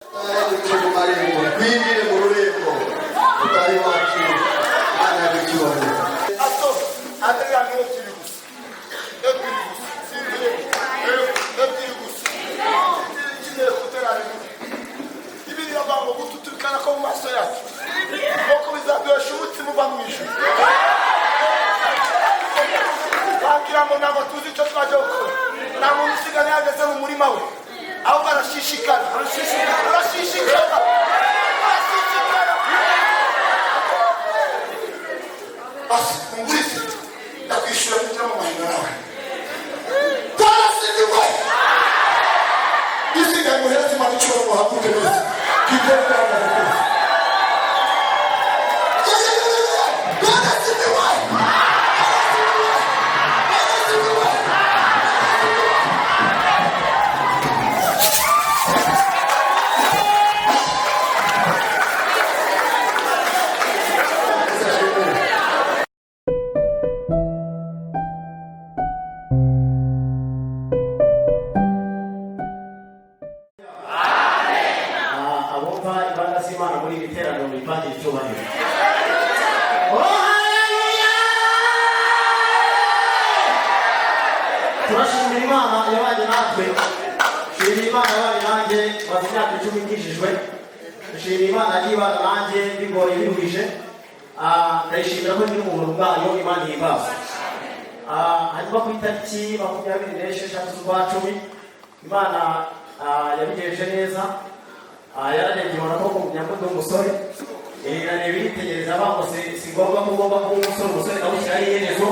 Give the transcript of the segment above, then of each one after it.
Duce mu marembo, twinjire mu rurembo utari wacu. Imana yaducyubahiro. Ato aterera ni ebyiri gusa, ebyiri gusa, sinzi, ebyiri gusa. Ikeneye kutera rimwe ibiri iravuga ngo gututurikana ko mu maso yacu nk'uko bizaduhesha umutsima uva mu ijuru. Wagira ngo ntabwo tuzi icyo twajya gukora. Nta muntu usigara yageze mu murima we, ahubwo arashishikara, arashishikara, arashishikara, arashishikara. Basi ungurize, ndakwishyura kugira mu mahina yawe. Twarasigiwe isigaye, muhereze Imana icyubahiro, muhaguruke neza, twiteze amaboko. Twarasigiwe, twarasigiwe. Abumva imbaraga z'Imana muri iri teraniro bivangira icyubahiro. Oh, haleluya! Turashimira Imana yabanye natwe. Shimira Imana yabanye nanjye. Maze imyaka 10 nkijijwe. Shimira Imana yagiye ibana nanjye bigoye, biruhije. Ndayishimira ko ndi mu buntu bwayo. Imana ihimbaza. Hanyuma ku itariki 26 z'ukwa 10, Imana yabigenje neza. Yararebye ibona ko kumenya ko ndi umusore, irareba, iritegereza, bavuga si ngombwa ko ugomba kuba umusore. Umusore ndawushyiraho iherezo.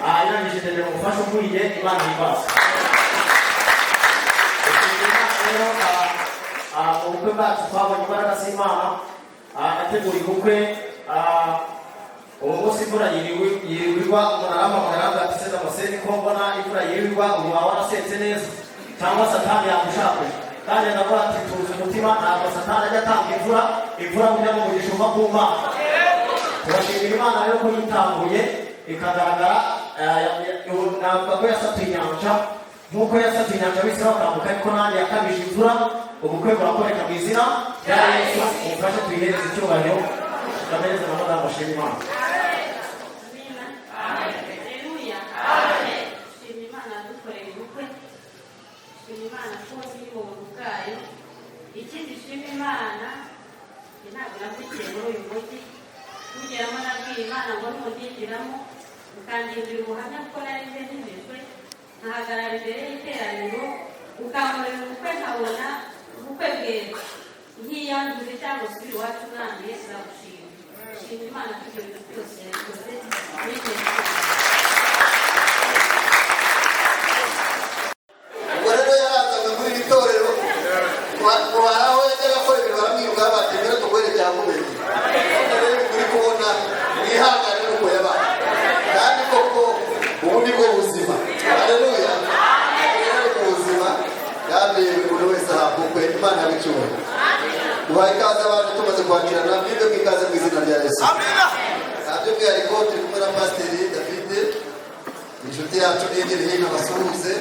Irangije ndemera umufasha ukwiye. Imana ihimbaza. Rero mu bukwe bwacu twabonye imbaraga z'Imana. Nateguriye ubukwe. Uwo munsi imvura yiriwe yiriwe igwa. Umuntu arampamagara, aravuga ati: "Se Damascene, ko mbona imvura yiriwe igwa, ubu waba warasenze neza cyangwa Satani yagushakuje?" Kandi ndavuga ati: "Tuzi umutima, ntabwo Satani ajya atanga imvura. Imvura burya ni umugisha uva ku Mana." Turashimira Imana rero ko yitanguye ikagaragara. Navuga ko yasatuye inyanja nk'uko yasatuye inyanja bise bakambuka, ariko nanjye yakabije imvura, ubukwe burakoreka mu izina rya Yesu. Umufashe tuyihereze icyubahiro. Ndabereze na madamu ashima Imana. Amina. Haleluya. Shima Imana yadukoreye ubukwe. Shima Imana ko turi mu buntu bwayo. Ikindi shima Imana, njye ntabwo navukiye muri uyu mujyi. Tugeramo nabwiye Imana ngo nundinjiramo ukandindira ubuhamya, kuko nari nje nkijijwe, nkahagarara imbere y'iteraniro, ukankorera ubukwe, nkabona ubukwe bwera, nkiyanduze cyangwa usubire iwacu mwanduye, tuzagushima. Shima Imana ko ibyo bintu byose yabikoze n'igihe. Ubwo rero yarazaga muri iri torero, ngo hari aho yajyaga akora ibintu baramwiruka, bati: "Mbere tuguhere cyakumenye." None rero turi kubona, mwihangane, nuko yabaye, kandi koko ubu ni bwo buzima. Haleluya! Rero ni ubuzima, kandi buri wese ahabwa ukwe. Imana yabicyubahiro. Duhaye ikaze abantu tumaze kwakirana. Mwibwe mu ikaze mu izina rya Yesu. Amina. By'umwihariko turi kumwe na Pasiteri David, inshuti yacu, niyegere hino basuhuze.